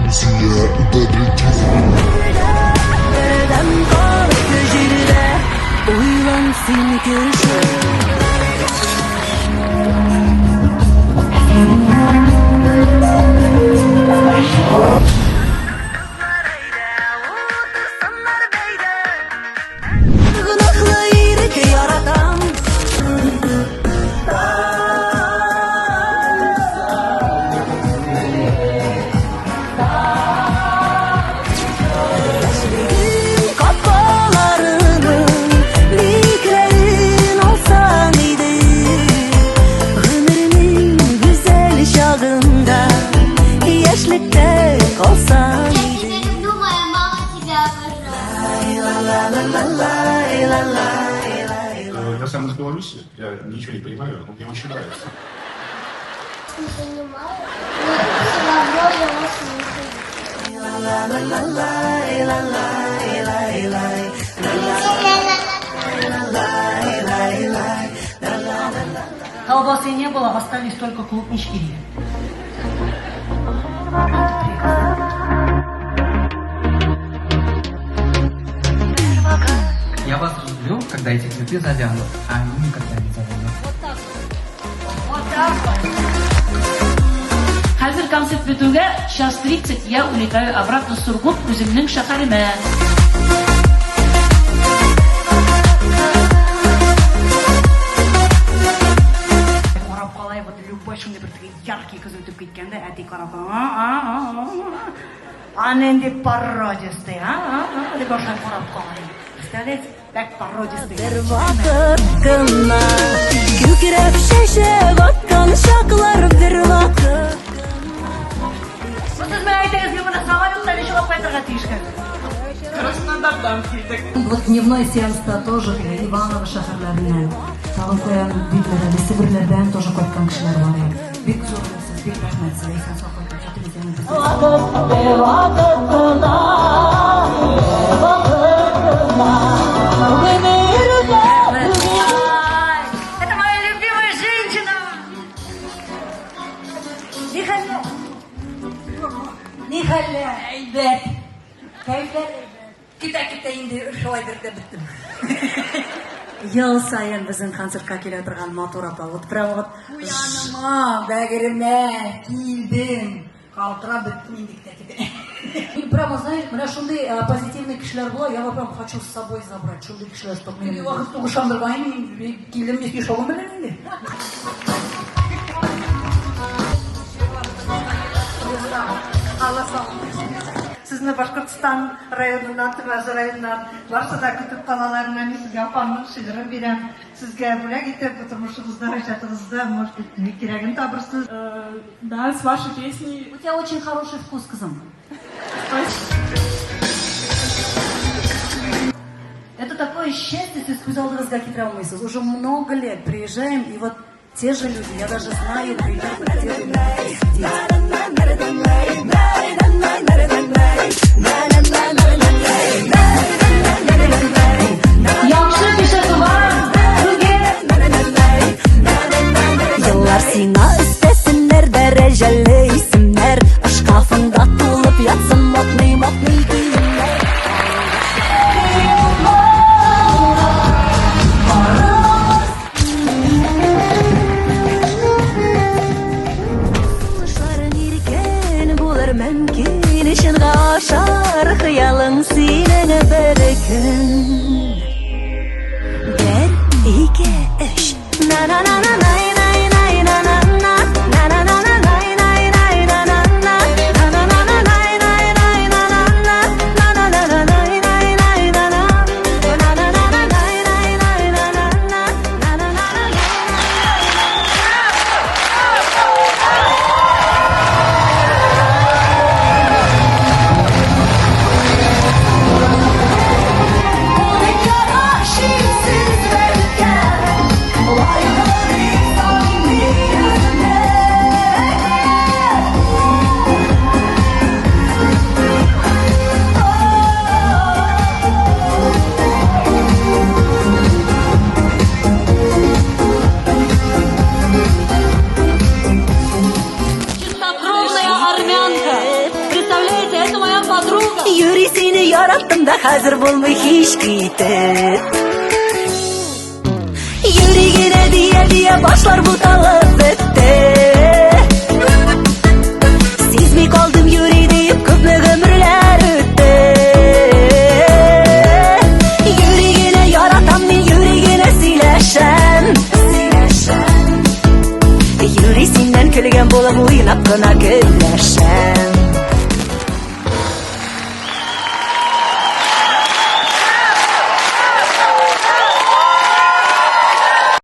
Русия удобрить. Бердәм калып җирдә, уйлан син кеше. Гөнаһлы ирек яратам. Яшьлегем капкаларының бикләрен алсаң иде. Гомернең гүзәл чагында яшьлектә калсаң Я иде. тебя люблю, моя мама тебя обожает. Я сам из Беларуси, я ничего не понимаю, но мне очень нравится. Не понимаю, но все равно я вас слушаю. Колбасы не было, остались только клубнички. Я вас люблю, когда эти цветы завянут, а они никогда не завянут. Хәзер концерт бетүгә час 30 я улетаю обратно в Сургут үземнең шәһәремә. Карап калай, вот любой шундый бер теге яркий кыз үтеп киткәндә, әти карап, а, а, а нинди породистый, а, а, а, дип башка карап калай. Представляете, так породистый. Бер вакыт кына күкрәп чәчәк аткан чаклар бер вакыт. Сез миңа әйтегез, мин моны самолетта ничек алып кайтырга тиеш хәзер? Краснодардан килдек. Вот дневной сеанста тоже Иваново шәһәрләреннән, тагын каян диделәр әле, Себерләрдән тоже кайткан кешеләр бар. Бик зур сез, бик рәхмәт сезгә, исән сау кайтып җитегез янә безгә. Вакыт, вакыт кына, вакыт кына, Это моя любимая женщина! Ни хәлләр? Ни хәлләр? Әйбәт. Кәефләр әйбәт. Китә-китә инде шулай дертләп беттем. Ел саен безнең концертка килә торган матур апа. Вот прямо вот Куяныма, бәгыремә килдем. Калтырап беттем инде китә-китә. Мин прямо, знаешь, менә шундый позитивный кешеләр була, я вот прям хочу с собой забрать. Шундый кешеләр, чтобы Теге мине. вакыт сугышандырган инде, килдем мешогым белән инде. Алла саулык бирсен. Сезне Башкортстан районыннан, Төмәз районыннан барысы да көтеп калалар. Менә мин сезгә апамның шигырен бирәм. Сезгә бүләк итеп, тормышыгызда, иҗатыгызда, может быть, ни кирәген табырсыз. Да, с вашей песней. У тебя очень хороший вкус, кызым. Это такое счастье, сез күз алдыгызга китерә алмыйсыз. Уже много лет приезжаем, и вот те же люди, я даже знаю примерно, где вы будете сидеть. Яхшы кеше туган, бүген Еллар сиңа өстәсеннәр дәрәҗәле исемнәр, шкафыңда тулып ятсын модный модный киемнәр. Сулышларың иркен булыр мөмкин, чынга ашар хыялың синең бер көн. Бер, ике, өч. На на на на най най най на на на на на на на най най най на на на на на на на най най най на на на на на на на най най най на на на на на на най най най на на на на на на на. Юри сине яраттым да хәзер булмый һич китеп. Юри генә дия-дия башлар буталып бетте. Сизми калдым юри диеп күпме гомерләр үтте. Юри генә яратам мин, юри генә сөйләшәм. Юри синнән көлгән булып уйнап кына көнләшәм.